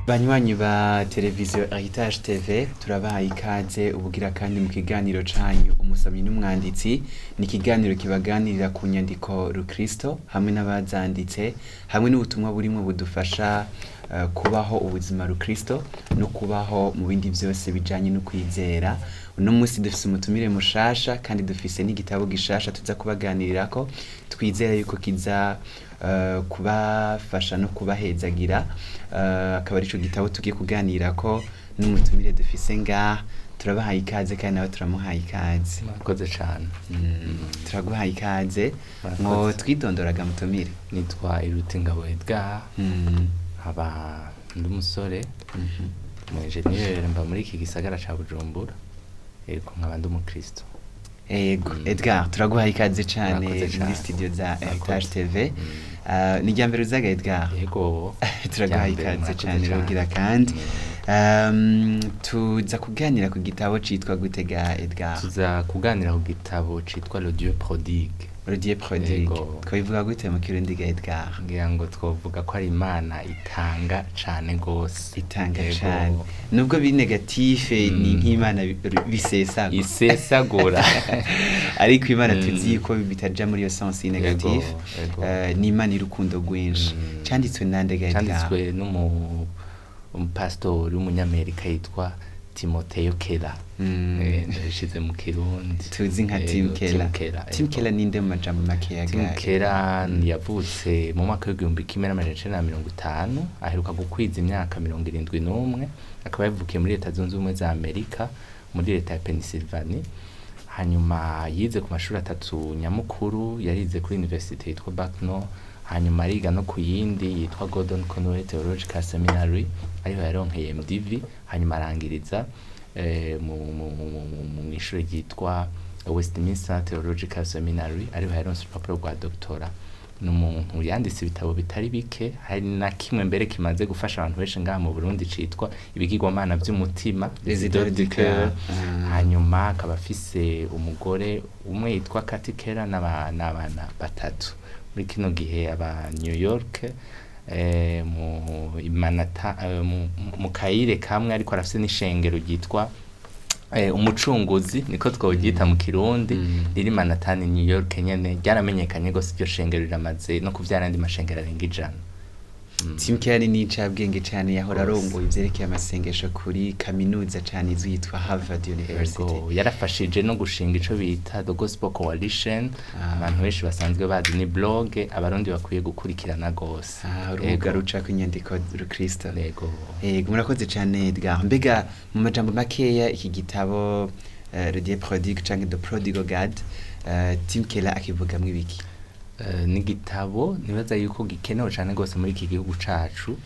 Banywanyi ba televiziyo Heritage TV, turabahaye ikaze ubugira kandi mu kiganiro canyu Umusomyi n'Umwanditsi. Ni ikiganiro kibaganirira ku nyandiko rukristo hamwe n'abazanditse, hamwe n'ubutumwa burimwo budufasha kubaho ubuzima rukristo no kubaho mu bindi vyose bijanye no kwizera. Uno musi dufise umutumire mushasha kandi dufise n'igitabo gishasha tuza kubaganirirako, twizera yuko kiza kubafasha no kubahezagira. Akaba arico gitabo tugiye kuganirako n'umutumire dufise ngaha. Turabahaye ikaze kandi nawe turamuhaye ikaze. Murakoze cane. Turaguhaye ikaze. Murakoze. Mwo twidondoraga, mutumire? Nitwa Irutingabo Edgar, nkaba ndi umusore, umu engineer, mba muri iki gisagara ca Bujumbura. Yego, nkaba ndi umukristo. Ego, Edgar, turaguhaye ikaze cane Murakoze muri cane. studio za Murakoze. Heritage TV. Ni irya mbere uzaga, Edgar? Yego. Turaguhaye Irya mbere, ikaze murakoze cane cane. rugira kandi. Tuza kuganira ku gitabo citwa gutega, Edgar? Tuza kuganira ku gitabo citwa Le Dieu Prodigue. Le Dieu Prodigue. Yego. Twabivuga gute mu Kirundi ga, Edgar? Ngira ngo twovuga ko ari Imana itanga cane gose. Itanga Yego. cane. Nubwo biri négatif, ni nk'Imana bisesagura. Isesagura. Ariko Imana tuzi ko bitaja muri iyo sens négatif. Yego. Ni Imana y'urukundo rwinshi. Canditswe nande ga, Edgar? Canditswe n'umu umupasitori w'umunyamerika yitwa Timoteyo Keller. Ndabishize mu Kirundi. Tuzi nka Tim Yego, Keller. Tim Keller. Tim Yego. Keller ninde mu majambo makeya Tim ga? Keller yavutse mu mwaka w'1950, aheruka gukwiza imyaka 71, akaba yavukiye muri Leta Zunze Ubumwe za Amerika, muri leta ya Pennsylvania. Hanyuma yize ku mashuri atatu nyamukuru: yarize kuri university yitwa Bucknell, hanyuma ariga no ku yindi yitwa Gordon Conwell Theological Seminary, ariho yaronkeye MDiv, hanyuma arangiriza mw'ishure ryitwa Westminster Theological Seminary, ariho yaronse urupapuro rwa doctora. Ni umuntu yanditse ibitabo bitari bike, hari na kimwe mbere kimaze gufasha abantu benshi ngaha mu Burundi citwa Ibigirwamana vy'Umutima, Les Idoles du Cœur. Hanyuma akaba afise umugore umwe yitwa Kathy Keller n'abana batatu. Muri kino gihe aba New York, mu Manhattan, mu kayire kamwe, ariko arafise n'ishengero ryitwa Umucunguzi, niko tworyita mu Kirundi, riri Manhattan, New York nyene. Ryaramenyekanye gose iryo shengero, riramaze no kuvyara andi mashengero arenga 100. Tim Keller ni incabwenge cane, yahora Gose. arongoye ivyerekeye amasengesho kuri kaminuza cane izwi yitwa Harvard University. Yego, yarafashije no gushinga ico bita The Gospel Coalition. Abantu benshi basanzwe bazi, ni blog Abarundi bakwiye gukurikirana gose. Ah, urubuga rucako inyandiko rukristo. Yego. Yego, murakoze cane, Edgar. Mbega mu majambo makeya, iki gitabo Le Dieu Prodigue canke The Prodigal God, Tim Keller akivugamwo ibiki? Ni igitabo nibaza yuko gikenewe cane gose muri iki gihugu cacu,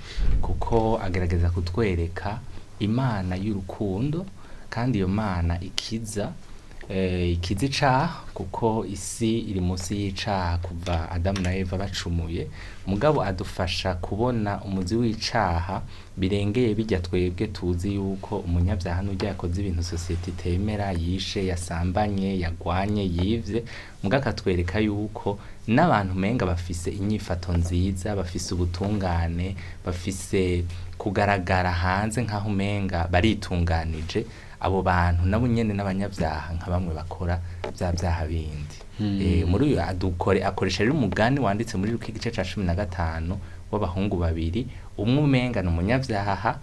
kuko agerageza kutwereka Imana y'urukundo, kandi iyo Mana ikiza, ikiza icaha, kuko isi iri munsi y'icaha kuva Adamu na Eva bacumuye. Mugabo adufasha kubona umuzi w'icaha birengeye bijya twebwe tuzi yuko umunyabyaha n'urya yakoze ibintu sosiyete itemera, yishe, yasambanye, yagwanye, yivye. Mugabo akatwereka yuko n'abantu umenga bafise inyifato nziza, bafise ubutungane, bafise kugaragara hanze nk'aho umenga baritunganije, abo bantu nabo nyene n'abanyabyaha nka bamwe bakora vya vyaha bindi. Muri uyu adukore akoresha rero umugani wanditse muri Luka igice ca 15 w'abahungu babiri, umwe umenga ni umunyabyaha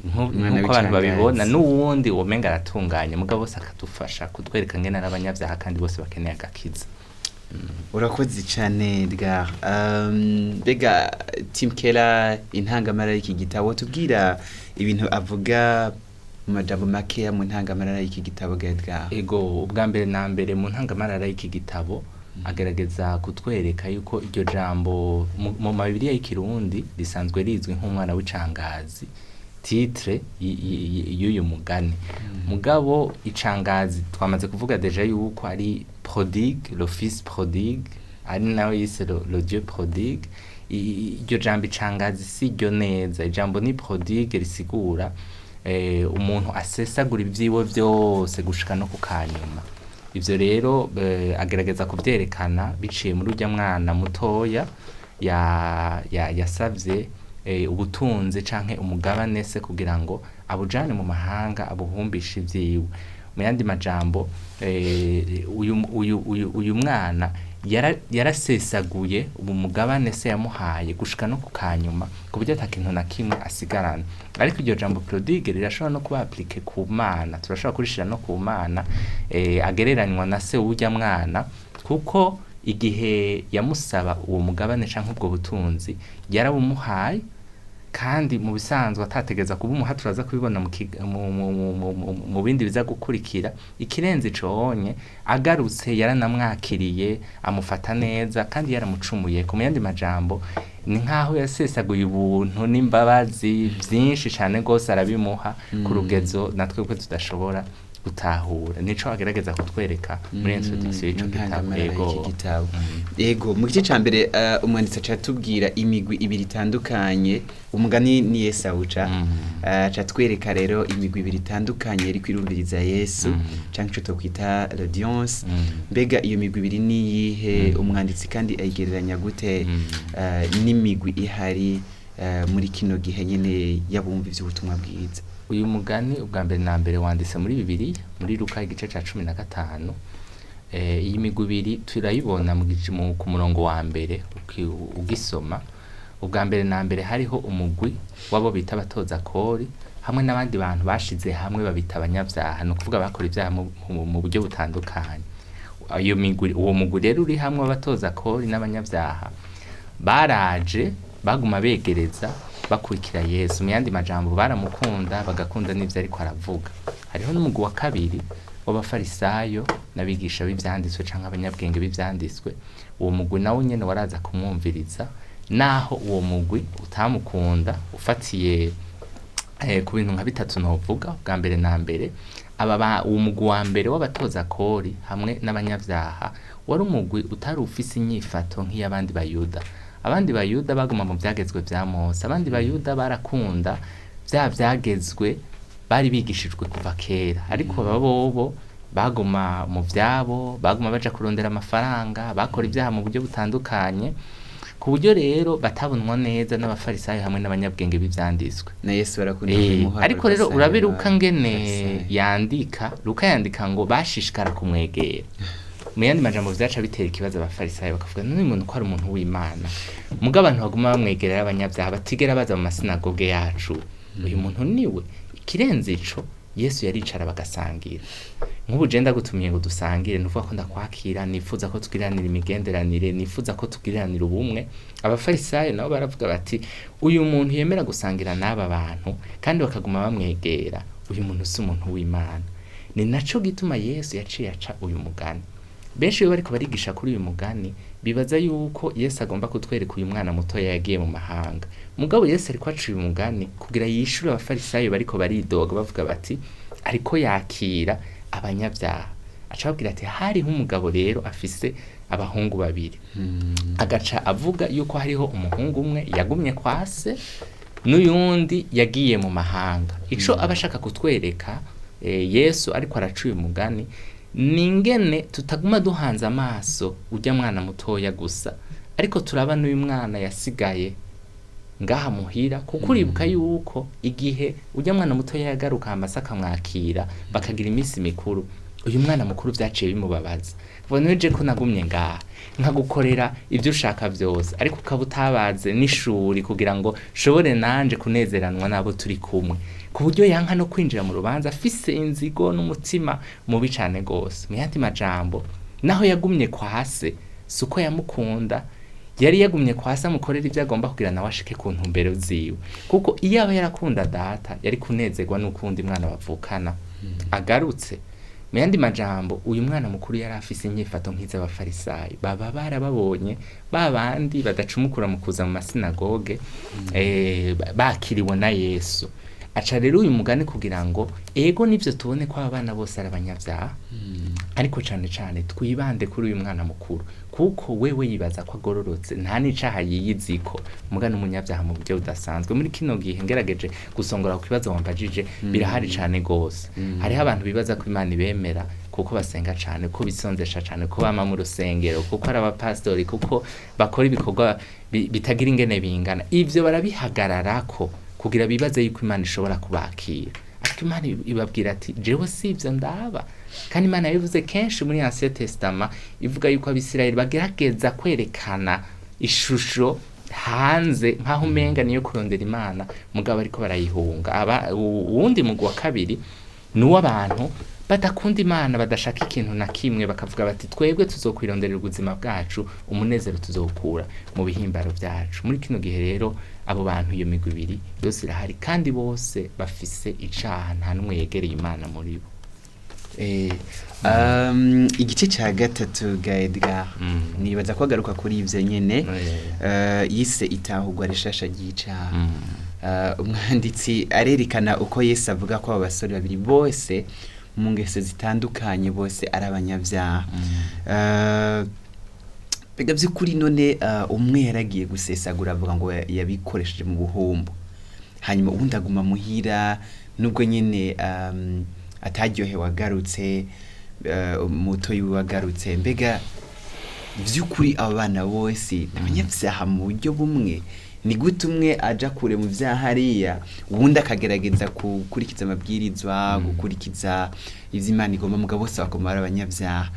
Umwana nk'uko abantu babibona, w'icangazi. n'uwundi umenga aratunganye, mugabo bose akadufasha kutwereka ngene ari abanyabyaha kandi bose bakeneye agakiza. Urakoze cane, Edgar. Mbega Tim Keller, intangamara y'iki gitabo, tubwira ibintu avuga mu majambo makeya mu ntangamarara y'iki gitabo ga, Edgar? Ego, ubwa mbere na mbere mu ntangamarara y'iki gitabo agerageza kutwereka yuko iryo jambo mu mabibiriya y'Ikirundi risanzwe rizwi nk'umwana w'icangazi, titre y'uyu mugani. Mugabo icangazi twamaze kuvuga déjà yuko ari prodigue, le fils prodigue, ari nawe yise le Dieu prodigue. Iryo jambo icangazi si ryo neza, ijambo ni prodigue, risigura umuntu asesagura ivyiwe vyose gushika no ku kanyuma. Ivyo rero agerageza kuvyerekana biciye muri urya mwana mutoya yasavye. ubutunzi canke umugabane se kugira ngo abujane mu mahanga abuhumbishe ivyiwe. Mu yandi majambo, uyu mwana yarasesaguye ubu mugabane se yamuhaye gushika no ku kanyuma, ku buryo ata kintu na kimwe asigarana. Ariko iryo jambo prodigue rirashobora no kuba appliqué ku Mana, turashobora kurishira no ku Mana, agereranywa na se w'urya mwana, kuko igihe yamusaba uwo mugabane canke ubwo butunzi yarabumuhaye, kandi mu bisanzwe atategereza kubumuha. Turaza kubibona mu bindi biza gukurikira. Ikirenze ico onye, agarutse yaranamwakiriye, amufata neza, kandi yaramucumuye. Ku yandi majambo, ni nkaho yasesaguye ubuntu n'imbabazi byinshi cane gose, arabimuha ku rugezo natwe tudashobora gutahura. Nico agerageza kutwereka muri introduction y'ico gitabo. Ntangamarara Ego. y'iki gitabo. Ego, mu gice ca mbere, umwanditsi aca atubwira imigwi ibiri itandukanye. Umugani ni Yesu awuca, aca atwereka rero imigwi ibiri itandukanye iriko irumviriza Yesu, canke ico twokwita l'audience. Mbega iyo migwi ibiri ni iyihe? Umwanditsi kandi ayigereranya gute n'imigwi ihari muri kino gihe nyene y'abumva ivy'ubutumwa bwiza? Uyu mugani ubwa mbere na mbere wanditse muri Bibiliya, muri Luka igice ca 15. Iyi migwi ibiri turayibona ku murongo wa mbere ugisoma. Ubwa mbere na mbere hariho umugwi w'abo bita abatoza kori hamwe n'abandi bantu bashize hamwe babita abanyabyaha, ni ukuvuga bakora ibyaha mu buryo butandukanye. Iyo migwi, uwo mugwi rero uri hamwe w'abatoza kori n'abanyabyaha, baraje baguma begereza bakurikira Yesu. Mu yandi majambo, baramukunda, bagakunda n'ivyo ariko aravuga. Hariho n'umugwi wa kabiri w'abafarisayo n'abigisha b'ivyanditswe canke abanyabwenge b'ivyanditswe. Uwo mugwi nawo nyene waraza kumwumviriza, naho uwo mugwi utamukunda ufatiye ku bintu nka bitatu novuga. Bwa mbere na mbere, uwo mugwi wa mbere w'abatoza kori hamwe n'abanyabyaha wari umugwi utari ufise inyifato nk'iy'abandi Bayuda. Abandi Bayuda baguma mu vyagezwe vya Mose, abandi Bayuda barakunda vya vyagezwe bari bigishijwe kuva kera, ariko aba bobo baguma mu vyabo, baguma baja kurondera amafaranga, bakora ibyaha mu buryo butandukanye, ku buryo rero batabonwa neza n'abafarisayo hamwe n'abanyabwenge b'ivyanditswe. Na Yesu barakunda kubimuha. Ariko rero ugasanga urabe Luka ngene abafarisayo. yandika. Luka yandika ngo bashishikara kumwegera. Mu yandi majambo, vyaca bitera ikibazo abafarisayo, bakavuga: none uyu muntu ko ari umuntu w'Imana, muga abantu baguma bamwegera y'abanyabyaha, batigera baza mu masinagoge yacu, uyu muntu niwe? Ikirenze ico, Yesu yaricara bagasangira. Nk'ubu je ndagutumiye ngo dusangire, nuvuga ko ndakwakira, nifuza ko tugiranira imigenderanire, nifuza ko tugiranira ubumwe. Abafarisayo nabo baravuga bati: uyu muntu yemera gusangira n'aba bantu kandi bakaguma bamwegera, uyu muntu si umuntu w'Imana. Ni naco gituma Yesu yaciye aca uyu mugani. Benshi iyo bariko barigisha kuri uyu mugani bibaza yuko Yesu agomba kutwereka uyu mwana mutoya yagiye mu mahanga. Mugabo Yesu ariko aca uyu mugani kugira yishure abafarisayo bariko baridoga bavuga bati: ariko yakira abanyabyaha. Aca ababwira ati: hariho umugabo rero afise abahungu babiri. Agaca avuga yuko hariho umuhungu umwe yagumye kwa se n'uyundi yagiye mu mahanga. Ico aba ashaka kutwereka, Yesu ariko araca uyu mugani, ni ingene tutaguma duhanze amaso urya mwana mutoya gusa, ariko turaba n'uyu mwana yasigaye ngaha muhira, kuko uribuka yuko igihe urya mwana mutoya yagaruka amasa akamwakira bakagira iminsi mikuru, uyu mwana mukuru vyaciye bimubabaza. Vuga je ko nagumye ngaha nkagukorera ibyo ushaka vyose, ariko ukaba utabaze n'ishuri kugira ngo nshobore nanje kunezeranwa n'abo turi kumwe, ku buryo yanka no kwinjira mu rubanza afise inzigo n'umutima mubi cane gose. Mu yandi majambo, naho yagumye kwa se, si uko yamukunda. Yari yagumye kwa se amukorera ibyo agomba kugira nawe ashike ku ntumbero ziwe, kuko iyo aba yarakunda data yari kunezerwa n'ukundi mwana bavukana agarutse. Mu yandi majambo, uyu mwana mukuru yari afise inyifato nk'iz'abafarisayo baba barababonye, ba bandi badacumukura mu kuza mu masinagoge, bakiriwe na Yesu. Aca rero uyu mugani kugira ngo ego nivyo tubone ko abana bose ari abanyabyaha, ariko cane cane twibande kuri uyu mwana mukuru, kuko wewe yibaza ko agororotse, nta n'icaha yiyiziko, mugana umunyabyaha mu buryo budasanzwe. Muri kino gihe ngerageje gusongora ku kibazo wambajije, birahari cane gose. Hariho abantu bibaza ko Imana ibemera kuko basenga cane, ko bisonzesha cane, ko bama mu rusengero, kuko ari abapasitori, kuko bakora ibikorwa bitagira ingene bingana. Ivyo barabihagararako kugira bibaze yuko Imana ishobora kubakira, ariko Imana ibabwira ati jewe si ivyo ndaba. Kandi Imana yabivuze kenshi muri Ancien Testament, ivuga yuko Abisirayeli bagerageza kwerekana ishusho hanze nkaho umenga niyo kurondera Imana, mugabo ariko barayihunga. Aba uwundi mugwi wa kabiri ni uw'abantu badakunda Imana, badashaka ikintu na kimwe, bakavuga bati twebwe tuzokwironderera ubuzima bwacu, umunezero tuzokura mu bihimbaro byacu. Muri kino gihe rero abo bantu, iyo migwi ibiri yose irahari, kandi bose bafise icaha, nta n'umwe yegereye Imana muri bo. Igice ca gatatu ga Edgar, nibaza ko agaruka kuri ivyo nyene, yise itahurwa rishasha ry'icaha. Umwanditsi arerekana uko Yesu avuga ko abo basore babiri bose mu ngeso zitandukanye bose ari abanyabyaha. Mbega by'ukuri none umwe yaragiye gusesagura, avuga ngo yabikoresheje mu buhumbu, hanyuma uwundi aguma muhira nubwo nyene ataryohewe agarutse, mutoyi wiwe agarutse. Mbega by'ukuri abo bana bose ni abanyabyaha mu buryo bumwe? Ni gute umwe aja kure mu vyaha hariya, uwundi akagerageza gukurikiza amabwirizwa, gukurikiza ivyo Imana igomba, mugabo bose baguma ari abanyabyaha?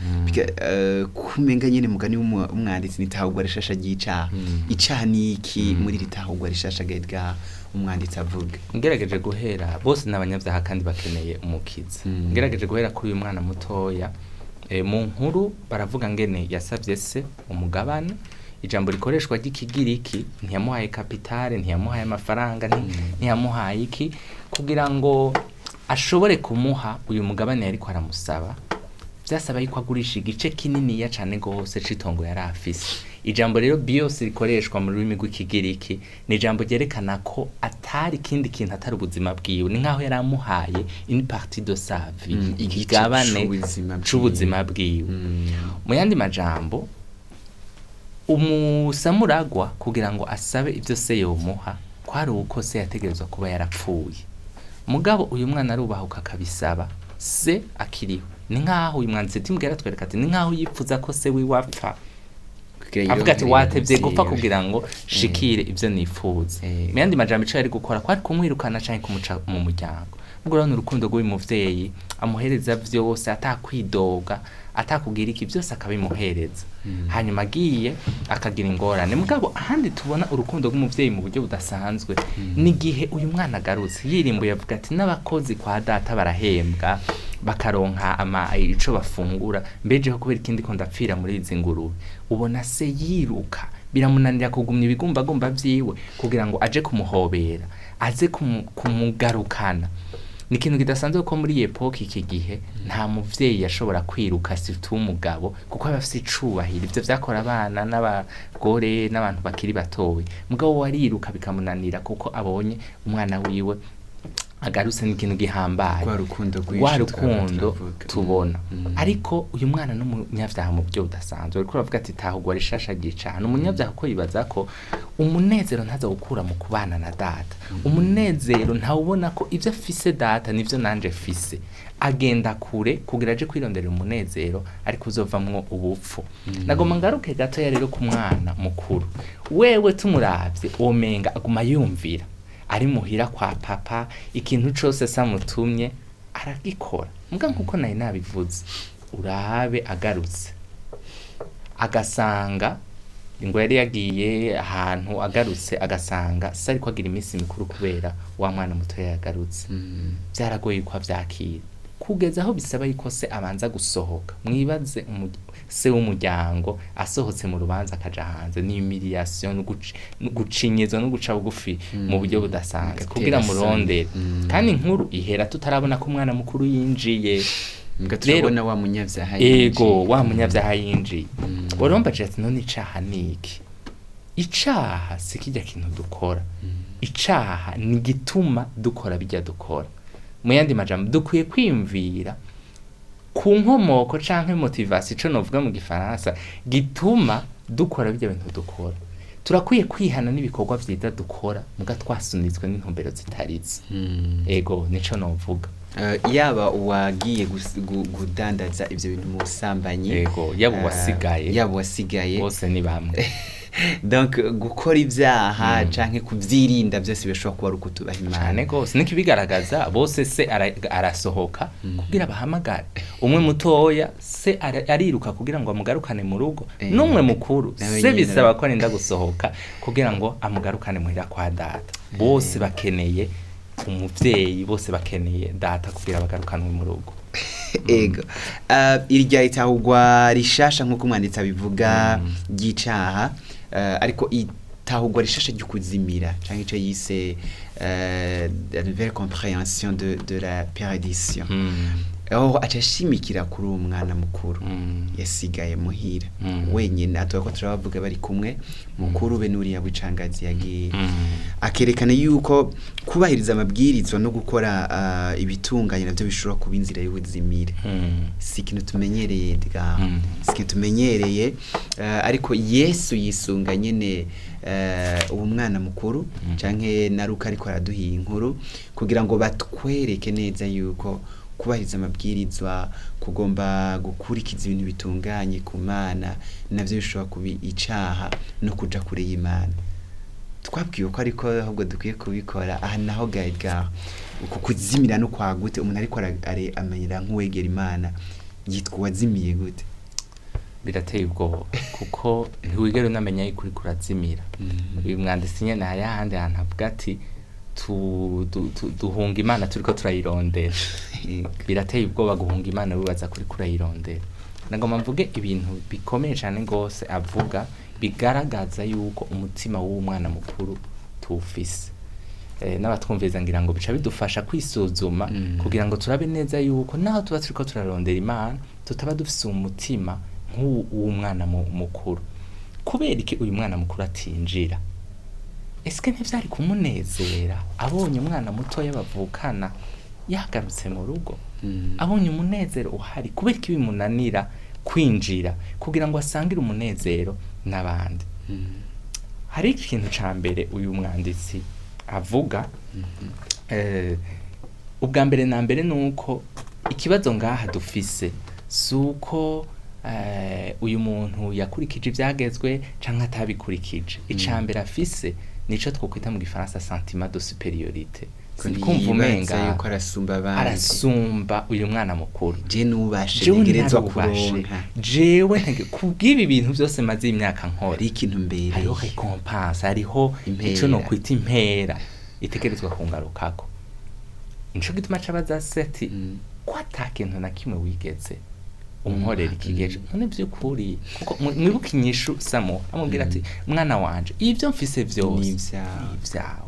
Kumenga nyene mugani w'umwanditsi nitahurwa rishasha ry'icaha. Icaha ni iki muri iri tahurwa rishasha ga Edgar umwanditsi avuga? Ngerageje guhera, bose ni abanyabyaha kandi bakeneye umukiza. Ngerageje guhera kuri uyu mwana mutoya, mu nkuru baravuga ngene yasavye se umugabane. Ijambo rikoreshwa ry'ikigiriki, ntiyamuhaye kapitale, ntiyamuhaye amafaranga, ntiyamuhaye iki kugira ngo ashobore kumuha uyu mugabane yariko aramusaba. Vyasaba yuko agurisha igice kininiya cane gose c'itongo yari afise. Ijambo rero bios rikoreshwa mu rurimi rw'ikigiriki ni ijambo ryerekana ko atari ikindi kintu atari ubuzima bwiwe, ni nkaho yari amuhaye une partie de sa vie, Igice ikigabane c'ubuzima bwiwe. c'ubuzima bwiwe. Mu yandi majambo, umusamuragwa kugira ngo asabe ivyo se yomuha kwari uko se yategerezwa kuba yarapfuye, mugabo uyu mwana arubahuka akabisaba se akiriho. Ni nkaho uyu mwanditsi timbwira atwereka ati ni nkaho yipfuza ko se wiwe apfa, Kugira avuga ati yironkere watevye gupfa ivyiwe. kugira ngo shikire ivyo nifuza. Mu yandi majambo, ico yari gukora kwari kumwirukana canke kumuca mu muryango. Ubwo urabona urukundo rw'uyu muvyeyi, amuhereza vyose atakwidoga, atakugira iki, vyose akabimuhereza. Hanyuma agiye akagira ingorane, mugabo ahandi tubona urukundo rw'umuvyeyi mu buryo budasanzwe ni igihe uyu mwana agarutse yirimbuye, avuga ati n'abakozi kwa data barahembwa bakaronka ama ico bafungura, mbejeho kubera ikindi ko ndapfira muri izi ngurube. Ubona se yiruka, biramunanira kugumya ibigumbagumba vyiwe kugira ngo aje kumuhobera, aze kumugarukana. Ni ikintu kidasanzwe ko muri epoke iki gihe nta muvyeyi yashobora kwiruka, surtout umugabo, kuko aba afise icubahiro. Ivyo vyakora abana n'abagore n'abantu bakiri batoyi, mugabo we ariruka bikamunanira kuko abonye umwana wiwe agarutse, ni ikintu gihambaye. Rwa rukundo rwinshi rwa twaba rukundo turavuga. Tubona. Ariko uyu mwana n'umunyabyaha mu buryo budasanzwe, ariko uravuga ati tahugwa rishasha ry'icaha. Ni umunyabyaha kuko yibaza ko umunezero ntaza gukura mu kubana na data, umunezero ntawubona ko ibyo afise data nivyo nanje fise. Agenda kure kugira aje kwironderera umunezero, ariko uzovamwo ubupfu. Nagomba ngaruke gatoya rero ku mwana mukuru. Wewe tumuravye womenga aguma yumvira ari muhira kwa papa, ikintu cose samutumye aragikora. Muga nkuko nari nabivuze, urabe agarutse agasanga ngo yari yagiye ahantu, agarutse agasanga se ariko agira iminsi mikuru kubera wa mwana mutoya yagarutse, byaragoye ko avyakira kugeza aho bisaba yuko se abanza gusohoka. Mwibaze se w'umuryango asohotse mu rubanza akaja hanze, ni humiliation, no gucinyizwa no guca bugufi mu buryo budasanzwe Bigatera kugira isoni. murondere. Kandi inkuru ihera tutarabona ko umwana mukuru yinjiye. Mbwa Rero- turabona wa munyavyaha Ego. yinjiye. Wa munyavyaha yinjiye. Warombaje ati none icaha ni iki? Icaha si kirya kintu dukora, icaha ni gituma dukora bijya dukora. Mu yandi majambo, dukwiye kwiyumvira ku nkomoko canke motivation, ico novuga mu gifaransa, gituma dukora bijya bintu dukora. Turakwiye kwihana n'ibikorwa vyiza dukora muga twasunitswe n'intumbero zitarizo. Ego, nico novuga. Yaba uwagiye kudandaza ivyo bintu mu busambanyi, Ego, yaba uwasigaye. Yaba uwasigaye, bose ni bamwe. Donc gukora ibyaha canke kuvyirinda byose bishobora kuba ari ukutubaha Imana. Cane gose, n'ikibigaragaza bose, se arasohoka kugira bahamagare umwe mutoya, se ariruka kugira ngo amugarukane mu rugo, n'umwe mukuru nawe se nyene bisaba ko arinda gusohoka kugira ngo amugarukane muhira kwa data. Bose bakeneye umuvyeyi, bose bakeneye data kugira bagarukanwe mu rugo. Ego. Irya itahugwa rishasha nk'uko umwanditsi abivuga ry'icaha, ariko itahugwa rishasha ry'ukuzimira canke ico yise la nouvelle compréhension de la perdition, aho aca ashimikira kuri uwo mwana mukuru yasigaye muhira wenyine. Atuba ko turabavuga bari kumwe, mukuru be n'uriya w'icangazi yagiye, akerekana yuko kubahiriza amabwirizwa no gukora ibitunganye navyo bishobora kuba inzira y'ubuzimire. Si ikintu tumenyereye ga, si ikintu tumenyereye, ariko Yesu yisunga nyene uwo mwana mukuru canke na Luka ariko araduha iyi nkuru kugira ngo batwereke neza yuko kubahiriza amabwirizwa, kugomba gukurikiza ibintu bitunganye ku Mana, navyo bishobora kuba icaha no kuja kure y'Imana. Twabwiwe ko ariko ahubwo dukwiye kubikora. Aha naho gaga uku kuzimira no kwagute umuntu ariko amera nk'uwegera Imana yitwa uwazimiye gute? Birateye ubwoba kuko ntiwigera unamenya yuko uriko urazimira. Uyu mwanditsi nyene hari ahandi hantu avuga ati duhunga Imana turiko turayirondera. Birateye ubwoba guhunga Imana wibaza kuri kurayirondera. Nagomba mvuge ibintu bikomeye cane gose avuga bigaragaza yuko umutima w'uwo mwana mukuru tuwufise. N'abatwumviriza ngira ngo bica bidufasha kwisuzuma kugira ngo turabe neza yuko naho tuba turiko turarondera Imana tutaba dufise umutima nk'uwo mwana mukuru. Kubera iki uyu mwana mukuru atinjira? Eske ntivyari kumunezera abonye umwana mutoya bavukana yagarutse mu rugo, abonye umunezero uhari? Kubera iki bimunanira kwinjira kugira ngo asangire umunezero n'abandi? Hari ikintu ca mbere uyu mwanditsi avuga. Ubwa mbere na mbere nuko ikibazo ngaha dufise si uko uyu muntu yakurikije ivyagezwe canke atabikurikije. Ica mbere afise nico twokwita mu gifaransa sentiment de supériorité. Kumva yibaza umenga yuko arasumba abandi, arasumba uyu mwana mukuru. Je nubashe, Jewe ntegerezwa ntarubashe. kuronka. Jewe kubw'ibi bintu byose maze imyaka nkora, hari ikintu mbere, hariho recompense, hariho Impera. ico nokwita impera itegerezwa kungarukako. Nico gituma cabaza se ati ko ata kintu na kimwe wigeze unkorera iki gihe none vy'ukuri? Kuko mwibuke inyishu Samo amubwira ati: "Mwana wanje, ivyo mfise vyose Ni ivyawe." ni ivyawe.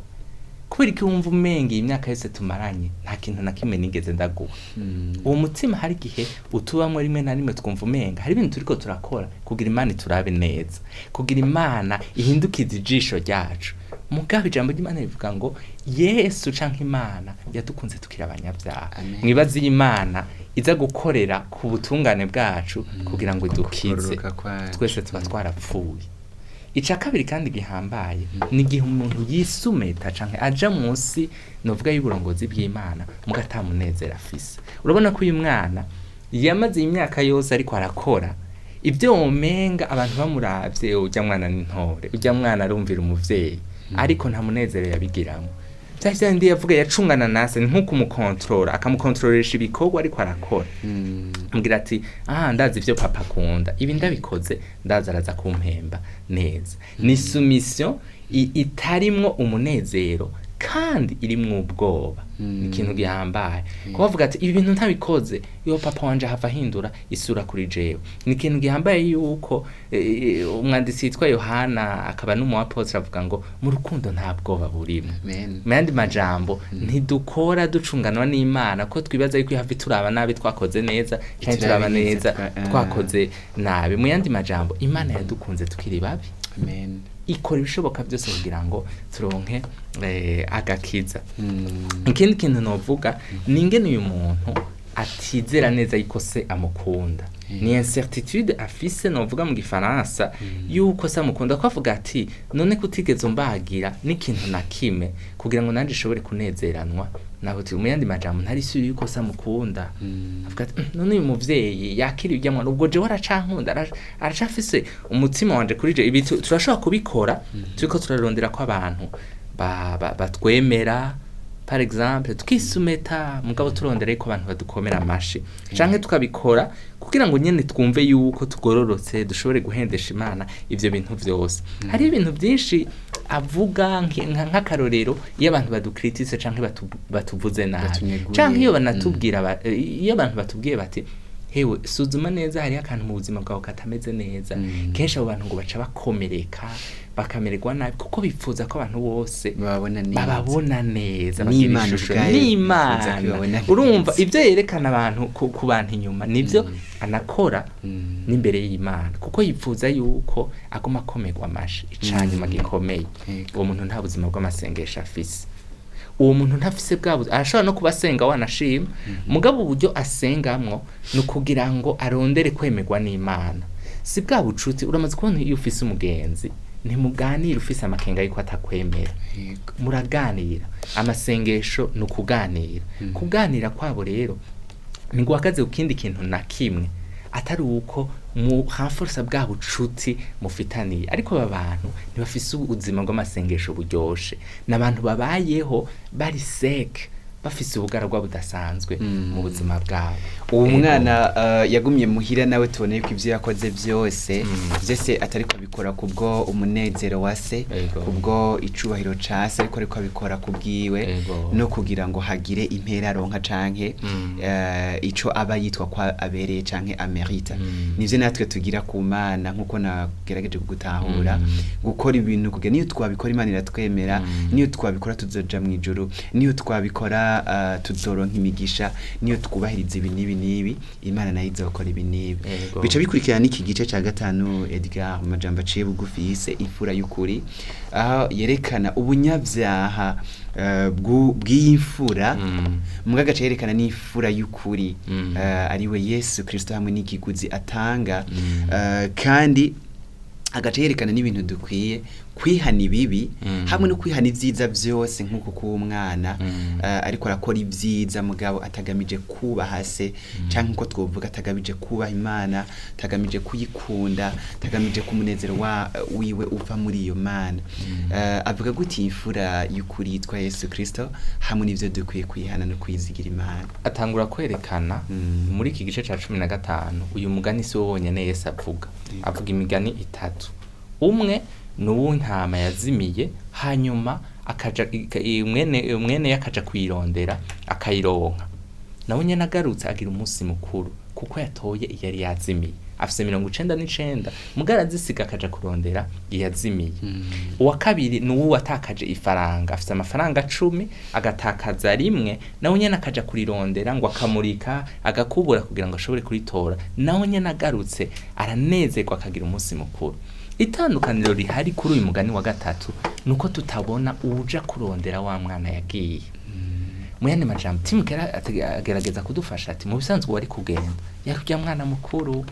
Kubera iki wumva umenga iyi myaka yose tumaranye nta kintu na kimwe nigeze ndaguha? Uwo mutima hari igihe utubamwo rimwe na rimwe, twumva umenga hari ibintu turiko turakora kugira Imana iturabe neza, kugira Imana ihindukize ijisho ryacu. Mugabo ijambo ry'Imana rivuga ngo Yesu canke Imana yadukunze tukiri abanyabyaha. Amen. Mwibaze iyi Imana iza gukorera ku butungane bwacu kugira ngo idukize, Kugororoka kwacu. twese tuba twarapfuye. Ica kabiri kandi gihambaye ni igihe umuntu yisumeta canke aja munsi novuga y'uburongozi bw'Imana muga ata munezero afise. Urabona ko uyu mwana yamaze imyaka yose ariko arakora ibyo womenga abantu bamuravye, urya mwana n'intore, urya mwana arumvira umuvyeyi, ariko nta munezero yabigiramo. Vya vyandi yavuga yacungana nase ni nko kumukontorora, akamukontroresha ibikorwa ariko arakora, ambwira ati: "Ah, ndazi ivyo papa akunda, ibi ndabikoze ndazi araza kumpemba neza." Ni soumission itarimwo umunezero kandi irimwo ubwoba. Ni ikintu gihambaye kuba bavuga ati: "Ibi bintu ntabikoze iyo papa wanje ahava ahindura isura kuri jewe." Ni ikintu gihambaye yuko umwanditsi yitwa Yohana akaba n'umuapotre avuga ngo mu rukundo nta bwoba burimo. Amen. Mu yandi majambo, ntidukora ducunganwa n'Imana ko twibaza yuko ihava turaba nabi twakoze neza canke Ituraba turaba neza neza twakoze nabi. Mu yandi majambo, Imana yadukunze tukiri babi. Amen. Ikora ibishoboka byose kugira ngo turonke agakiza. Ikindi kintu novuga ni ingene uyu muntu atizera neza yuko se amukunda. Ni incertitude afise, novuga mu gifaransa, yuko se amukunda, ko avuga ati: "None kutigeze umbagira n'ikintu na kimwe kugira ngo nanje nshobore kunezeranwa nawe?" Mu yandi majambo, ntari sûr yuko se amukunda. Avuga ati: "None uyu muvyeyi yakira urya mwana, ubwo jewe aracankunda, aracafise umutima wanje kuri je?" Ibi turashobora kubikora turiko turarondera ko abantu batwemera, par exemple tukisumeta, mugabo turondera yuko abantu badukomera amashi, canke tukabikora kugira ngo nyene twumve yuko tugororotse, dushobore guhendesha Imana. Ivyo bintu vyose, hari ibintu byinshi avuga, nk'akarorero iyo abantu badukritise canke batuvuze nabi, Batunyeguye. canke iyo banatubwira iyo abantu batubwiye bati: "Hewe, suzuma neza, hariho akantu mu buzima bwawe katameze neza." Kenshi abo bantu ngo baca bakomereka, bakamererwa nabi, kuko bifuza ko abantu bose bababona neza. Bababona neza, bagira N'Imana ishusho ubwayo yifuza n'Imana. kubibabona neza. Urumva, ibyo yerekana abantu ku bantu inyuma nibyo anakora n'imbere y'Imana, kuko yifuza yuko aguma akomerwa amashi. Icanyuma gikomeye, uwo muntu nta buzima bw'amasengesho afise. Uwo muntu ntafise bwa buzima. Arashobora no kuba asenga, wanashima, mugabo uburyo asengamwo ni ukugira ngo arondere kwemerwa n'Imana, si bwa bucuti. Uramaze kubona iyo ufise umugenzi, ntimuganira ufise amakenga yuko atakwemera. Muraganira. Amasengesho ni ukuganira. Kuganira kwabo rero ntiguhagaze ku kindi kintu na kimwe atari uko mu renforce bwa bucuti mufitaniye. Ariko aba bantu ntibafise ubuzima bw'amasengesho buryoshe, ni abantu babayeho bari sec, bafise ubugaragwa budasanzwe mu buzima bwabo. Uwo Ego. mwana yagumye muhira nawe, tubone yuko ibyo yakoze byose byose atariko abikora kubwo umunezero wa se, Ego. kubwo icubahiro ca se, ariko abikora kubwiwe Ego. no kugira ngo hagire impera aronka canke ico aba yitwa ko abereye canke amerita. Nivyo natwe tugira ku Mana, nkuko nagerageje kugutahura, gukora ibintu kugira niyo twabikora Imana iratwemera, niyo twabikora tuzoja mu ijuru, niyo twabikora tuzoronka imigisha, niyo twubahiriza ibi n'ibi n'ibi, Imana nayo izokora ibi n'ibi. Ego. Bica bikurikirana n'iki gice ca gatanu, Edgar, mu majambo aciye bugufi yise imfura y'ukuri, aho yerekana ubunyabyaha bw'iyi mfura, mbwa agaca yerekana n'imfura y'ukuri, ariwe Yesu Kristo hamwe n'ikiguzi atanga, kandi agaca yerekana n'ibintu dukwiye kwihana ibibi hamwe no kwihana ibyiza byose, nk'uko kuba umwana ariko arakora ibyiza mugabo atagamije kubaha se, canke uko twovuga atagamije kubaha Imana, atagamije kuyikunda, atagamije ko umunezero wiwe uva muri iyo Mana. Avuga gute imfura y'ukuri yitwa Yesu Kristo hamwe n'ivyo dukwiye kwihana no kwizigira Imana? Atangura kwerekana muri iki gice ca 15, uyu mugani si wo wonyene Yesu avuga. Avuga imigani itatu. Umwe ni uw'intama yazimiye, hanyuma akaja mwene akaja kuyirondera, akayironka. Nawe nyene agarutse agira umunsi mukuru kuko yatoye iyari yazimiye. Afise 99, mugabo arazisiga akaja kurondera iyazimiye. Uwa kabiri ni uwo watakaje ifaranga, afise amafaranga 10, agatakaza rimwe, nawe nyene akaja kurirondera, ngo akamurika, agakubura kugira ngo ashobore kuritora. Nawe nyene agarutse aranezerwa, akagira umunsi mukuru. Itandukaniro rihari kuri uyu mugani wa gatatu ni uko tutabona uwuja kurondera wa mwana yagiye. Mu yandi majambo, Tim Keller agerageza kudufasha ati: mu bisanzwe wari kugenda yari kurya mwana mukuru,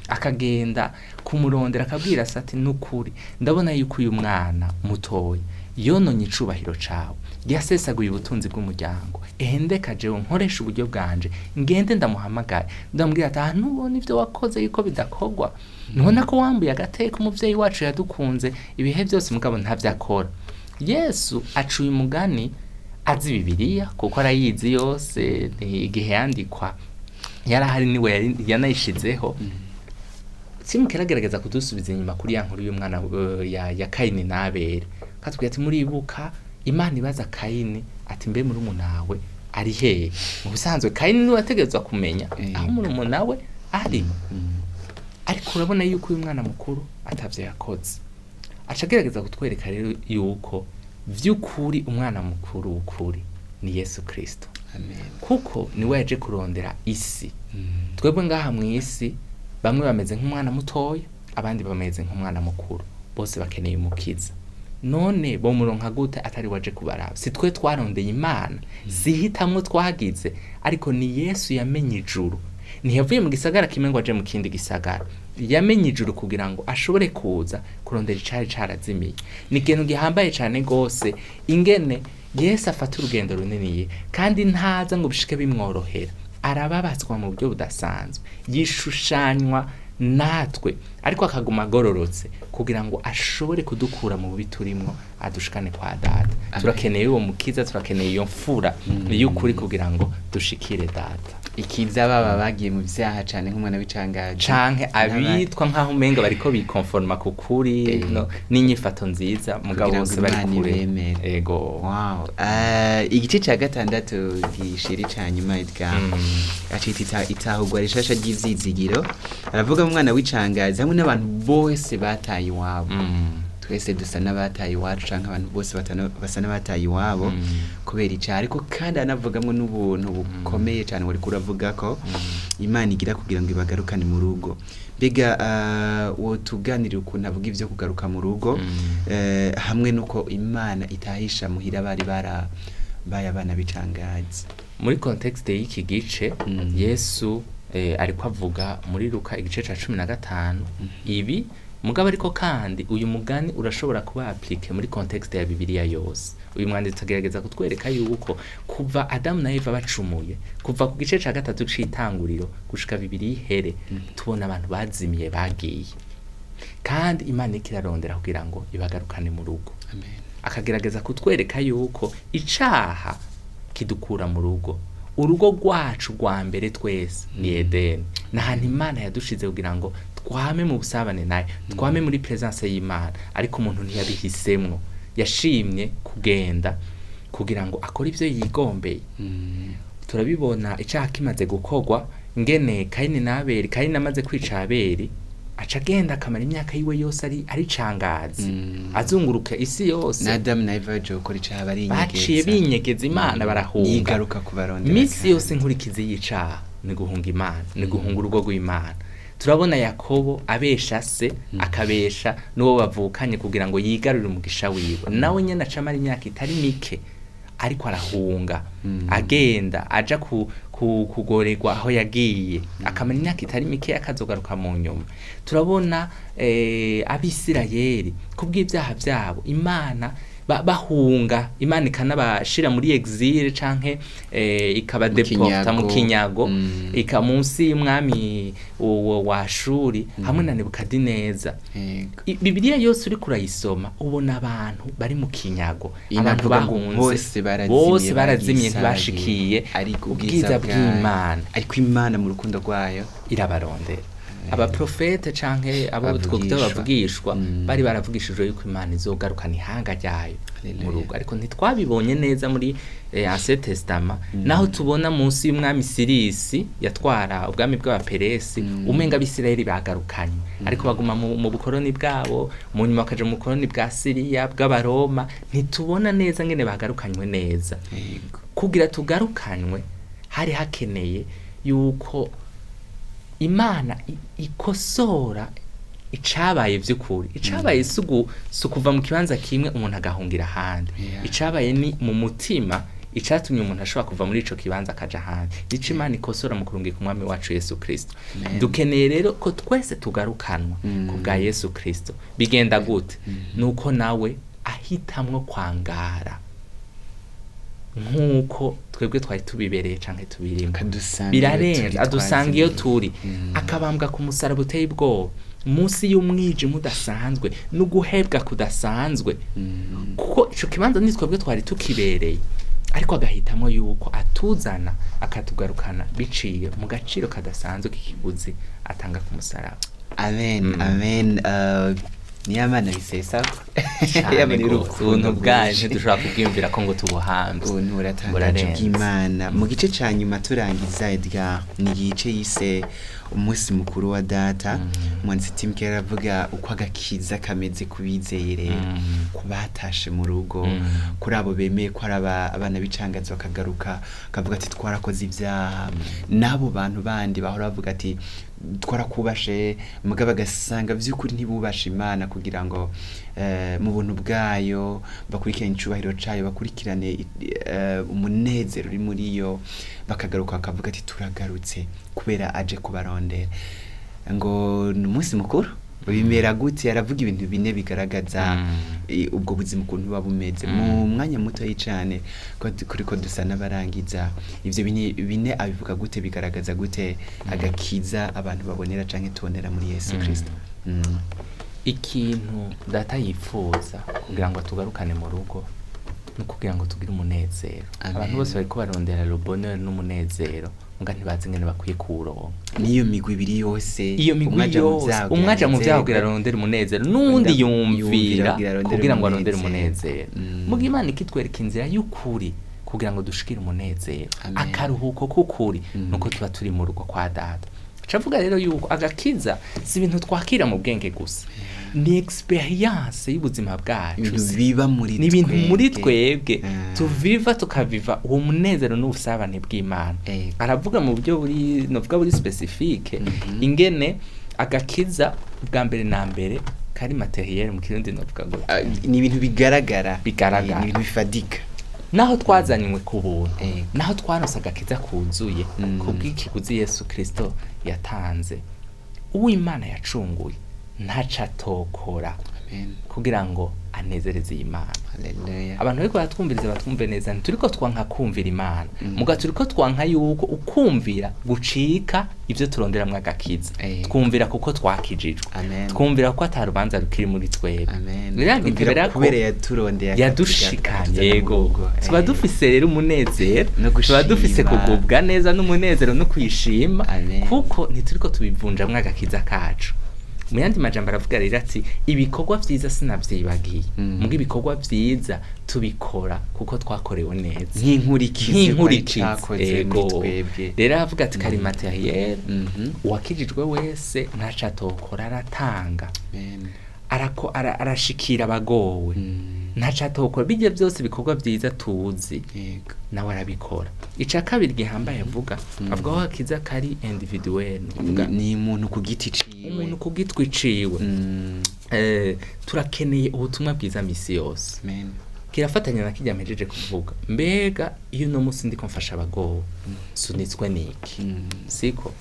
akagenda kumurondera, akabwira se ati: "Nukuri ndabona yuko uyu mwana mutoya yononye icubahiro cawe, yasesaguye ubutunzi bw'umuryango. Ehendeka jewe nkoresha uburyo bwanje, ngende ndamuhamagare, ndamubwira ati: aha ntubona ivyo wakoze yuko bidakorwa? Ntubona ko wambuye agateka umuvyeyi wacu yadukunze ibihe byose?" Mugabo ntavyo akora. Yesu acuye umugani azi Bibiliya, kuko arayizi yose, ni igihe yandikwa yarahari, niwe yanayishizeho. Tim Keller agerageza kudusubiza inyuma kuri ya nkuru y'umwana ya Kayini n'Abeli, katubwira ati: "Muribuka Imana ibaza Kayini ati: mbe murumuna wawe ari hehe?" Mu bisanzwe Kayini niwe ategerezwa kumenya aho murumuna we ari. Ariko urabona yuko uyu mwana mukuru atavyo yakoze. Aca agerageza kutwereka rero yuko vy'ukuri umwana mukuru w'ukuri ni Yesu Kristo, Amen. kuko niwe yaje kurondera isi. Twebwe ngaha mu isi, bamwe bameze nk'umwana mutoya, abandi bameze nk'umwana mukuru. Bose bakeneye umukiza. None bomuronka gute atari waje kubaraba? Si twe twarondeye Imana, si hitamwo twagize, ariko ni Yesu yamenye ijuru. Ntiyavuye mu gisagara kimwe ngo aje mu kindi gisagara, yamenye ijuru kugira ngo ashobore kuza kurondera icari carazimiye. Ni ikintu gihambaye cane gose ingene Yesu afata urugendo runiniye, kandi ntaza ngo bishike bimworohera. Arababazwa mu buryo budasanzwe, yishushanywa natwe, ariko akaguma agororotse kugira ngo ashobore kudukura mu bubi turimwo, adushikane kwa Data. Turakeneye uwo mukiza, turakeneye iyo mfura y'ukuri kugira ngo dushikire Data. Ikiza baba bagiye mu vyaha cane nk'umwana w'icangaje, canke abitwa nk'aho umenga bariko bikonforma ku kuri n'inyifato nziza, mugabo Kugira ngo bose bari Imana kure. ibemere. Ego. Wow. Igice ca gatandatu gishira ica nyuma, Edgar acita itahurwa rishasha ry'ivyizigiro. Aravuga mu mwana w'icangazi hamwe n'abantu bose bataye iwabo. Twese dusa n'abataye iwacu, canke abantu bose basa n'abataye iwabo kubera icaha. Ariko kandi anavugamwo n'ubuntu bukomeye cane wariko uravuga ko Imana igira kugira ngo ibagarukane mu rugo. Mbega wotuganirira ukuntu avuga ivyo kugaruka mu rugo, hamwe n'uko Imana itahisha muhira bari barabaye abana b'icangazi? Muri contexte y'iki gice, Yesu ariko avuga muri Luka igice ca 15 ibi mugabo, ariko kandi uyu mugani urashobora kuba appliqué muri contexte ya Bibiliya yose. Uyu mwanditsi agerageza kutwereka yuko kuva Adamu na Eva bacumuye, kuva ku gice ca gatatu c'itanguriro gushika Bibiliya ihere, tubona abantu bazimiye bagiye, kandi Imana iriko irarondera kugira ngo ibagarukane mu rugo. Amen. Akagerageza kutwereka yuko icaha kidukura mu rugo. Urugo rwacu rwa mbere twese ni Edeni, ni ahantu Imana yadushize kugira ngo twame mu busabane nayo, twame muri presence y'Imana. Ariko umuntu ntiyabihisemwo, yashimye kugenda kugira ngo akore ivyo yigombeye. Turabibona icaha kimaze gukorwa, ngene Kayini na Abeli, Kayini amaze kwica Abeli aca agenda akamara imyaka yiwe yose ari cangazi, azunguruka isi yose. Na Adamu na Eva baje gukora icaha barinyegeza. Baciye binyegeza Imana, barahunga. Yigaruka kubarondera. Misi kandi. yose inkurikizi y'icaha ni guhunga Imana, ni guhunga urugo rw'Imana. Turabona Yakobo abesha se, akabesha n'uwo bavukanye kugira ngo yigarurire umugisha wiwe. Nawe nyene aca amara imyaka itari mike ariko arahunga, agenda aja kugorerwa aho yagiye, akamara imyaka itari mike, akazogaruka mu nyuma. Turabona Abisirayeli kubw'ibyaha vyabo Imana bahunga, Imana ikanabashira muri exil canke ikabadeporta mu kinyago. kinyago, ika munsi y'umwami uwo wa Shuri hamwe na Nebukadineza. Yego. Bibiliya yose uriko urayisoma ubona abantu bari mu kinyago, abantu Inavuga ngo bahunze, bose barazimiye, bose barazimiye, bagisaye, ntibashikiye ariko ubwiza ubwiza bw'Imana. Ariko Imana mu rukundo rwayo irabarondera. Abaprofete canke abo twita Bavugishwa. bavugishwa, bari baravugishijwe yuko Imana izogarukana ihanga ryayo Haleluya. mu rugo, ariko ntitwabibonye neza muri Ancien Testament, naho tubona munsi y'umwami Sirisi yatwara ubwami bw'Abaperesi, umenga Abisirayeli bagarukanye, ariko baguma mu bukoroni bwabo, mu nyuma bakaja mu bukoroni bwa Siriya, bw'Abaroma. Ntitubona neza ngene bagarukanywe neza. Yego. Kugira tugarukanywe hari hakeneye yuko Imana ikosora icabaye vy'ukuri. Icabaye si ukuva mu kibanza kimwe umuntu agahungira ahandi. Icabaye ni mu mutima, icatumye umuntu ashobora kuva muri ico kibanza akaja ahandi, nico Imana ikosora mu kurungika umwami wacu Yesu Kristo. Amen. Dukeneye rero ko twese tugarukanwa ku bwa Yesu Kristo. Bigenda gute? Nuko nawe ahitamwo kwangara nk'uko twebwe twari tubibereye canke tubirimo. Akadusanga iyo Birarenze, turi, adusanga iyo twazimiye. turi, akabambwa ku musaraba uteye ubwoba munsi y'umwijima udasanzwe n'uguhebwa kudasanzwe, kuko ico kibanza ni twebwe twari tukibereye, ariko agahitamo yuko atuzana akatugarukana biciye mu gaciro kadasanzwe k'ikiguzi atanga ku musaraba. Amen, amen. Niyo Mana bisesa. Cane Yamana gose. urukundo Ubuntu bwayo bwinshi. ntidushobora kubwiyumvira ko ngo tubuhamvye. Ubuntu buratangaje Burarenze. bw'Imana. Mu gice ca nyuma turangiza, Edgar, ni igice yise Umunsi mukuru wa data. Umwanditsi Tim Keller aravuga uko agakiza kameze ku bizeye rero, ku batashe mu rugo, kuri abo bemeye ko ari abana b'icangazi bakagaruka, bakavuga ati twarakoze ibyaha, n'abo bantu bandi bahora bavuga ati twarakubashe, mugabo bagasanga by'ukuri ntibubashe Imana kugira ngo mu buntu bwayo bakurikirane icubahiro cayo, bakurikirane umunezero uri muri yo, bakagaruka bakavuga ati turagarutse kubera aje kubarondera. Ngo ni umunsi mukuru bimera gute? Aravuga ibintu bine bigaragaza ubwo buzima ukuntu buba bumeze mu mwanya mutoyi cane, ko kuriko dusa n'abarangiza. Ivyo bine abivuga gute? Bigaragaza gute agakiza abantu babonera canke tubonera muri Yesu Kristo? Ikintu data yifuza kugira ngo tugarukane mu rugo ni ukugira ngo tugire umunezero. Amen. Abantu bose bariko barondera le bonheur n'umunezero, muga ntibazi ingene bakwiye kuwuronka. N'iyo migwi ibiri yose, Iyo umwe migwi aja mu yose, vyaha umwe aja mu vyaha kugira anezerwe, arondere umunezero, n'uwundi undi yumvira yumvira kugira arondere kugira ngo arondere umunezero. umunezero. Muga Imana ikitwereka inzira y'ukuri kugira ngo dushikire umunezero, Amen. akaruhuko k'ukuri, nuko tuba turi mu rugo kwa data. Cavuga rero yuko agakiza si ibintu twakira mu bwenge gusa, ni experience y'ubuzima bwacu. Ibintu biba muri Ni ibintu muri twebwe tuviva, tukaviva uwo munezero n'ubusabane bw'Imana. Aravuga mu buryo buri, novuga buri spécifique, ingene agakiza bwa mbere na mbere kari matériel, mu kirundi novuga gute? Ah, ni ibintu bigaragara. Bigaragara. Ni ibintu bifadika. Naho twazanywe ku buntu, naho twaronse agakiza kuzuye kubw'ikiguzi Yesu Kristo yatanze, uw'Imana yacunguye ntaco atokora Amen. kugira ngo anezereze iyi Mana. Hallelujah. Abantu bariko baratwumviriza batwumve neza, ntituriko twanka kumvira Imana, muga turiko twanka yuko ukumvira gucika ivyo turonderamwo agakiza. Twumvira kuko twakijijwe, Amen. twumvira ko ata rubanza rukiri muri twebwe. Amen. Rero Twumvira gitebera ko kubera yaturondeye yadushikanye, akatuzana mu yego, rugo. tuba dufise rero umunezero, No tuba dufise gushima. kugubwa neza n'umunezero no kwishima, Amen. kuko ntituriko tubivunjamwo agakiza kacu. Mu yandi majambo aravuga rero ati ibikorwa vyiza sinavyibagiye, muga ibikorwa vyiza tubikora kuko twakorewe neza, nk'inkurikizi nk'inkurikizi, cakoze muri ego. twebwe. Rero aravuga ati kari matériel, uwakijijwe wese ntaco atokora, aratanga, Amen. arako arashikira abagowe, ntaco atokora. Bijya byose ibikorwa vyiza tuzi, nawe arabikora. Ica kabiri gihambaye avuga, avuga ko akiza kari individuel, ni ukuvuga Ni umuntu ku giti ciwe. Umuntu ku gitwi ciwe. Turakeneye ubutumwa bwiza misi yose. Amen. Kirafatanya na kijya mpejeje kuvuga. Mbega iyo uno munsi ndiko mfasha abagowe, sunitswe niki? Siko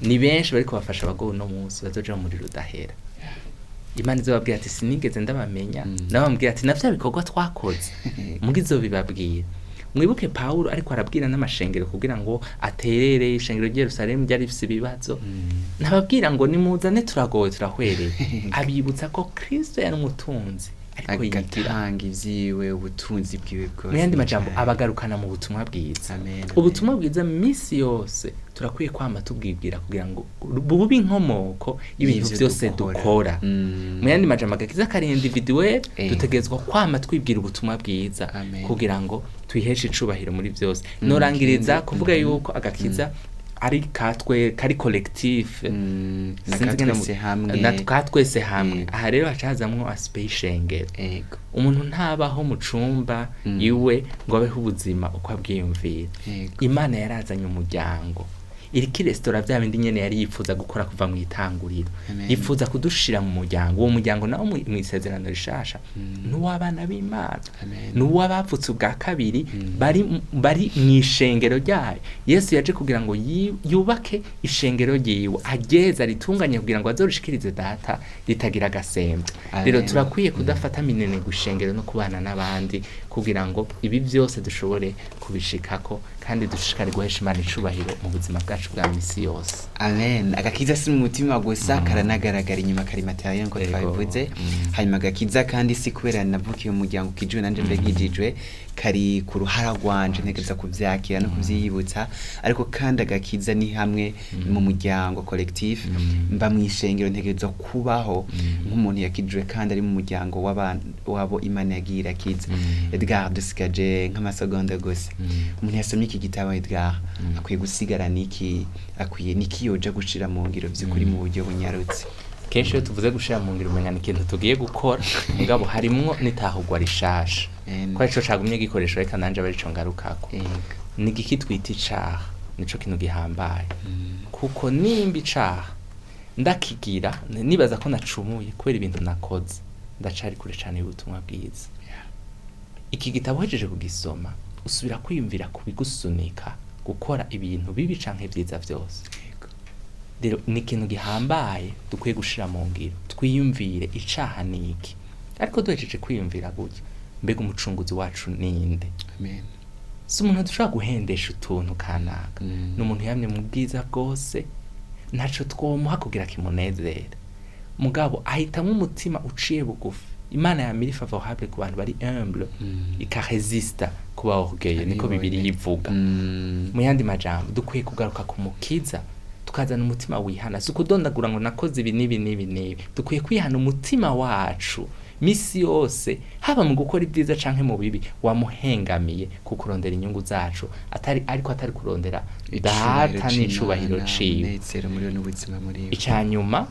ni benshi bariko bafasha abagowe uno munsi bazoja mu muriro udahera. Imana izobabwira ati sinigeze ndabamenya, nabo bamubwira ati na vya bikorwa twakoze, muga izobibabwira. Mwibuke Pawulo ariko arabwira n'amashengero kugira ngo aterere ishengero ry'i Yerusalemu ryari rifise ibibazo, nababwira ngo nimuzane turagowe turahwereye, abibutsa ko Kristo yari umutunzi ariko yigira agatanga ivyiwe, ubutunzi bwiwe bwose. Mu yandi majambo, abagarukana mu butumwa bwiza. Amen, amen. Ubutumwa bwiza misi yose turakwiye kwama tubwibwira kugira ngo bube inkomoko y'ibintu Y'ivyo byose dukora. dukora. Mu yandi majambo, agakiza kari individuel, dutegerezwa kwama twibwira ubutumwa bwiza Amen. kugira ngo twiheshe icubahiro muri byose. Norangiriza kuvuga yuko agakiza ari katwe, kari collectif. Na Sinzi ingene katwese hamwe. Na katwese hamwe. Aha rero haca hazamwo aspect y'ishengero. Umuntu ntabaho mu cumba iwe ngo abeho ubuzima uko abwiyumvira. Imana yarazanye umuryango, iriko iresitora vya bindi nyene yari yifuza gukora kuva mu itanguriro. Amen. Yifuza kudushira mu muryango. Uwo muryango nawo mw'isezerano rishasha n'uw'abana b'Imana, Amen. n'uw'abavutse ubwa kabiri, bari mw'ishengero ryayo. Yesu yaje kugira ngo yubake ishengero ryiwe, ageze aritunganye kugira ngo azorushikirize data ritagira agasembo. Rero Amen. turakwiye kudafata minene gushengero no kubana n'abandi kugira ngo ibi byose dushobore kubishikako, kandi dushishikare guhesha Imana icubahiro mu buzima bwacu bwa misi yose. Amen. Agakiza si mu mutima gusa, karanagaragara inyuma, kari matériel nko twabivuze. Hanyuma agakiza kandi si kubera navukiye mu muryango ukijijwe nanje mbe nkijijwe, kari ku ruhara rwanje, ntegereza kuvyakira no kuvyiyibutsa. Ariko kandi agakiza ni hamwe mu muryango collectif, mba mw'ishengero, ntegereza kubaho nk'umuntu yakijijwe kandi ari mu muryango wabo Imana yagiye irakiza. Edgar, dusigaje nk'amasegonda gusa. Umuntu yasomye iki gitabo, Edgar, akwiye gusigarana iki? Niki akwiye, niki yoja gushira mu ngiro vy'ukuri mu buryo bunyarutse? Kenshi iyo tuvuze gushira mu ngiro, umenga ni ikintu tugiye gukora, mugabo harimwo n'itahurwa rishasha, Amen. ko arico cagumye gikoreshwa. Reka nanje abe arico ngarukako. Ni igiki twita icaha? Nico kintu gihambaye, kuko nimba icaha ndakigira nibaza ko nacumuye kubera ibintu nakoze, ndacari kure cane y'ubutumwa bwiza. Iki gitabo uhejeje kugisoma, usubira kwiyumvira ku bigusunika gukora ibintu bibi canke vyiza vyose. Rero ni ikintu gihambaye dukwiye gushira mu ngiro, twiyumvire icaha ni iki. Ariko duhejeje kwiyumvira gutya, mbega umucunguzi wacu ninde? Amen. Si umuntu dushobora guhendesha utuntu kanaka. Ni umuntu yamye mu bwiza bwose, ntaco twomuha kugira kimunezere, mugabo ahitamwo umutima uciye bugufi. Imana yamira favorable ku bantu bari humble, ikaresista ku ba orgueilleux, niko Abibone. Bibiliya ivuga. Mu yandi majambo, dukwiye kugaruka ku Mukiza, tukazana umutima wihana. Si ukudondagura ngo nakoze ibi n'ibi n'ibi n'ibi. Dukwiye kwihana umutima wacu misi yose, haba mu gukora ibyiza canke mu bibi wamuhengamiye, ku kurondera inyungu zacu atari, ariko atari kurondera Data n'icubahiro ciwe. Umunezero muri we n'ubuzima muri we. Ica nyuma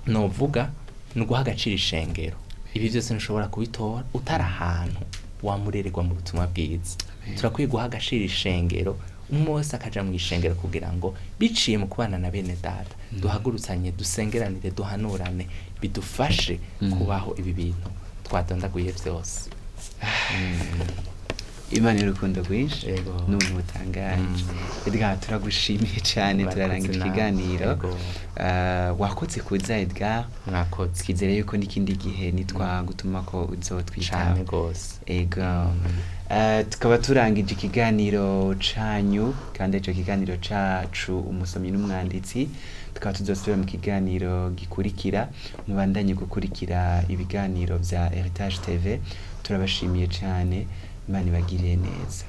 novuga ni uguha agaciro ishengero. Ibi byose ntushobora kubitora utari ahantu wamurererwa mu butumwa bwiza. Amen. Turakwiye guha agaciro ishengero, umwe wese akaja mu ishengero kugira ngo biciye mu kubana na bene Data, duhagurutsanye, dusengeranire, duhanurane, bidufashe kubaho ibi bintu twadondaguye byose. Imana y'urukundo rwinshi Yego. n'ubuntu butangaje. Edgar, turagushimiye cyane. Murakoze Turarangije nawe. ikiganiro. Yego. Wakoze kuza, Edgar. Mwakoze. Twizere yuko n'ikindi gihe nitwagutuma ko uzotwitaba. Cane gose. Ego. Tukaba turangije ikiganiro canyu, kandi ico kiganiro cacu umusomyi n'umwanditsi. Tukaba tuzosubira mu kiganiro gikurikira. Mubandanye gukurikira ibiganiro vya Heritage TV. Turabashimiye cane. Imana ibagirire neza.